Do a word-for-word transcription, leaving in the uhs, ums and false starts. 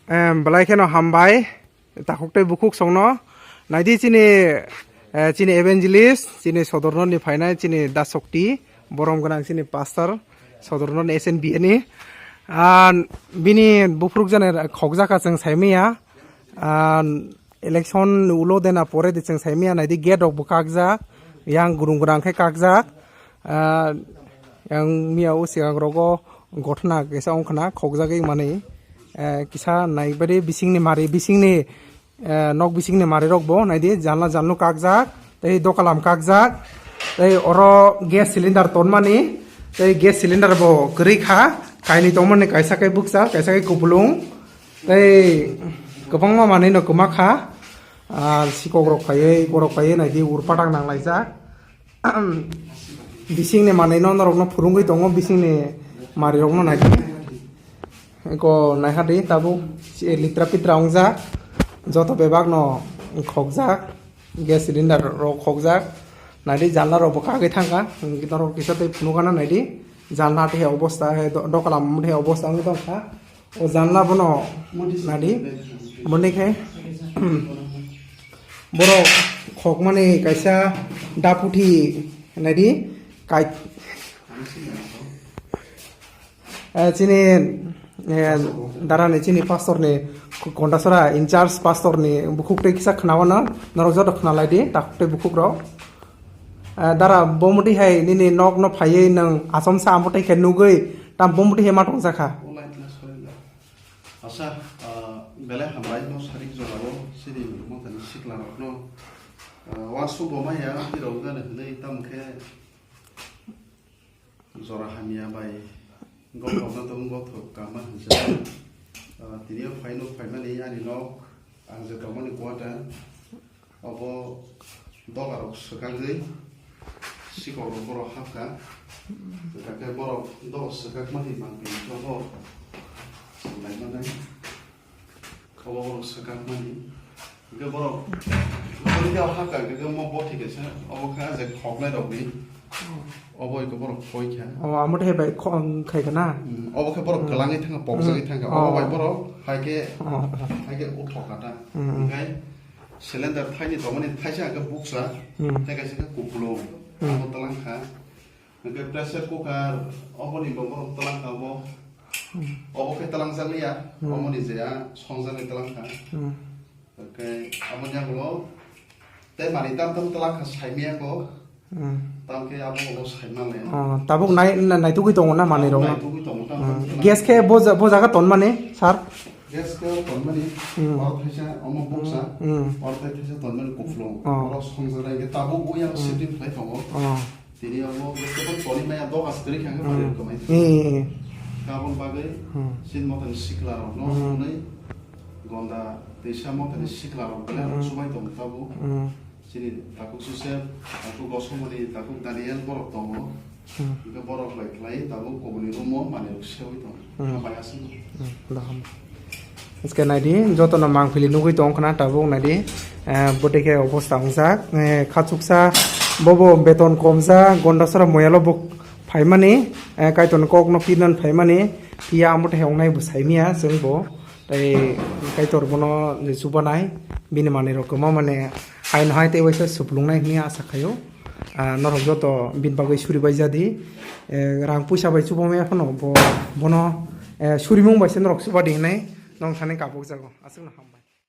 Em, belai kheno hambai, takhuk tei bukhuk songno. Naidi chini, eh, chini evangelist, chini sodorno ni phainai, chini dasokti, borom gwnang chini pastor, sodorno ni S N B A ni. Ah, bini buphuruk jani khokjaka chwng saimaya. Ah, election ulo dena pore de chwng saimaya naidi gate rok bo kakjak, yang gurung gwnang khe kakjak. Ah, yang miya o sigang rogo gothna kisa ongkhna khokjagwi manwi, eh, kisa naibari bisingni mari, bisingni, eh, nok bisingni mari rok bo naidi, janla janlu kakjak, tei dokalam kakjak, tei oro gas cylinder tonmani, tei gas cylinder bo kwrwi kha, kainwi tongmani, kaisa khe bukcha, kaisa khe kupulung, tei kwbangma manwi no kwma kha. Ah, sikok rok phaiwi, borok phaiwi naidi ur patak nang laijak. Bisingni manwi no norokno phurungwi tongo, bisingni mari rokno naidi. Eko naiha di tabuk, si litra pitra wngjak, joto bebak no khokjak, gas cylinder rok khokjak, naidi janla rok bo kagwi thangkha, norok kisa tei phunukgana naidi, janla tei obostha, he do-, dokalam tei obostha wngwi tongkha. O janla bono nadi, boni khe, borok khokmani kaisa daputhi nadi, kai-, eh, chini, eh, darani chini pastor ni Kondasora in charge pastor ni bukhuk tei kisa khnaono norok joto khnalaidi takhuk tei bukhuk rok. Eh, dara, bo muti hai nini nok no phaiwi nwng achomsa amo tei khe nugwi tam bo muti hai ma tongjakha. O lai tla sori la. Asa, ah, belai hambai no sarik jorao sini motani sikla rok no. Ah, wa subo maya hiro gana hinwi tam khe jora hamya bai gothok na tong gothok kama hinsa. Ah, tini o phai no phaimani ani nok ang je tongmani quarter. Obo doga rok swkagwi sikok rok borok hapkha. Hwnkhe borok doga swkakmani mangpili joto swlaimanai. Obo borok swkakmani. Hwnkhe borok, borok hapkha, hwnkhe mo bothi kaisa, obo kha je khoknai rokni. Obo eko borok khoi kha. O, amo tei bai kho-, ang khai kana? Mm, obo khe borok kwlangwi thangkha, pokjagwi thangkha. Oh. Obo bai borok hai khe, oh, hai khe uthok kha ta. Mm. Hwnkhe cylinder thaini tongmani thaisa hwnkhe buksa, mm, tei kaisa khe kupulung. Mm. Abo twlang kha. Hwnkhe pressure cooker oboni bo borok twlang kha obo. Mm. Obo khe twlang jak liya, mm, oboni je a songjaknai twlang kha. Mm. Hwnkhe aboni yagulo tei manwi tam tam twlang kha saimaya kho. Hmm. Tamkhe abo ulo saimale. Oh, tabuk nai-, na-, naitugwi tongo na manwi rok na? Naitugwi tongo, tam tam hmm. Twlang. Gas khe bo ja-, bo jaga tonmani, sir? Gas khe tonmani, hmm, oro thaisa omo buksa, hmm, oro tei thaisa tonmani kupulung. Oh. Oro songjaknai hwnkhe tabuk bo yang hmm. Shifting khlai tongo. Oh. Tini omo gas khe toni maya doga swkri kha hwnkhe hmm. Manwi rok kwmai. Eh, eh, eh. Kabon bagwi hmm. Sin motani sikla rok no hmm. Hwnwi gonda teisa motani sikla rok belai hmm. Chubai tongo tabuk. Hmm. Chini takhuk Joseph, takhuk Gosomoni, takhuk Daniel borok tongo. Hmm. Hwnkhe borok bai khlai tabuk kubuni room o manwi rok seui tongo. Hmm. Hambai aswk. Hmm, daham. Hwnkhe naidi, jotono mangpili nugwi tong khna tabuk naidi. Eh, bwtwi khe obostha wngjak. Eh, khachuksa bobo beton komjak, Gondasora moyalo bo phaimani, eh, Kaitorni kokno pirnani phaimani. Phiya amo tei wngnai bo saimanya chwng bo. Tei Kaitor bono je chubanai, bini manwi rok kwma mane haino hai tei waisa suplungnai hwnwi asa khaio. Ah, norok joto bini bagwi suri bai jadi. Eh, rang puisa bai chubamaya phano bo, bono, eh, surimung bai se norok chuba di hwnwi nong thani kabuk jago. Aswkno hambai.